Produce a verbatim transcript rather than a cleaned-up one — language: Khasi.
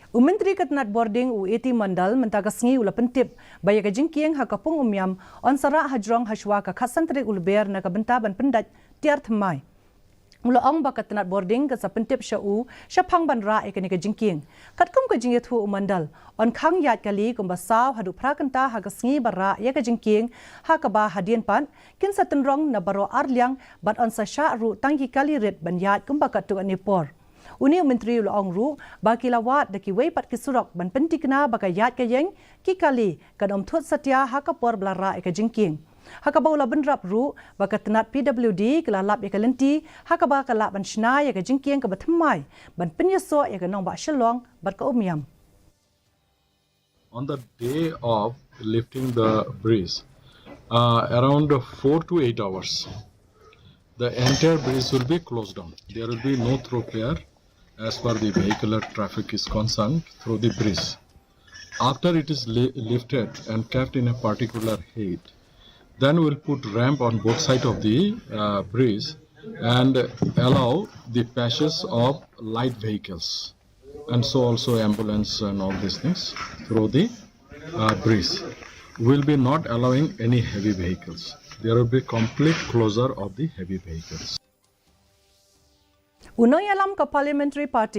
U Myntri ka tnat bording u A T Mondal mynta ka sngi u la pyntip ba ïa ka jingkieng ha ka pung Umiam yn sa rah hajrong hashwa ka khatsan tarik u Lber na ka bynta ban pyndait tiar thymmai. U la ong ba ka tnat bording kan sa pyntip sha u shaphang ban rah ïa kane ka jingkieng. Katkum ka jingïathuh u Mondal, yn khang ïaid kali kumba saw haduh phra kynta ha ka sngi ba rah ïa ka jingkieng, ha kaba hadien pat kin sa tynrong na baroh ar liang bad yn sa shah ruh tang ki kali rit ban ïaid kumba katto katne por. Une u Myntri u la ong ruh ba ki la wad da kiwei pat ki surok ban pynthikna ba ka ïaid ka ïeng, ki kali kan ym thut satia ha ka por ba la rah ïa ka jingkieng. Ha kaba u la bynrap ruh ba ka tnat P W D ka la lap ïa ka lynti ha kaba ka lah ban shna ïa ka jingkieng kaba thymmai ban pynïasoh ïa ka nongbah Shillong bad ka Umiam. On the day of lifting the bridge, uh, around four to eight hours, the entire bridge will be closed down. There will be no thoroughfare as far the vehicular traffic is concerned through the bridge. After it is li- lifted and kept in a particular height, then we'll put ramp on both sides of the uh, bridge and allow the passage of light vehicles, and so also ambulance and all these things through the uh, bridge. We'll be not allowing any heavy vehicles. There will be complete closure of the heavy vehicles. U nongïalam ka Parliamentary Party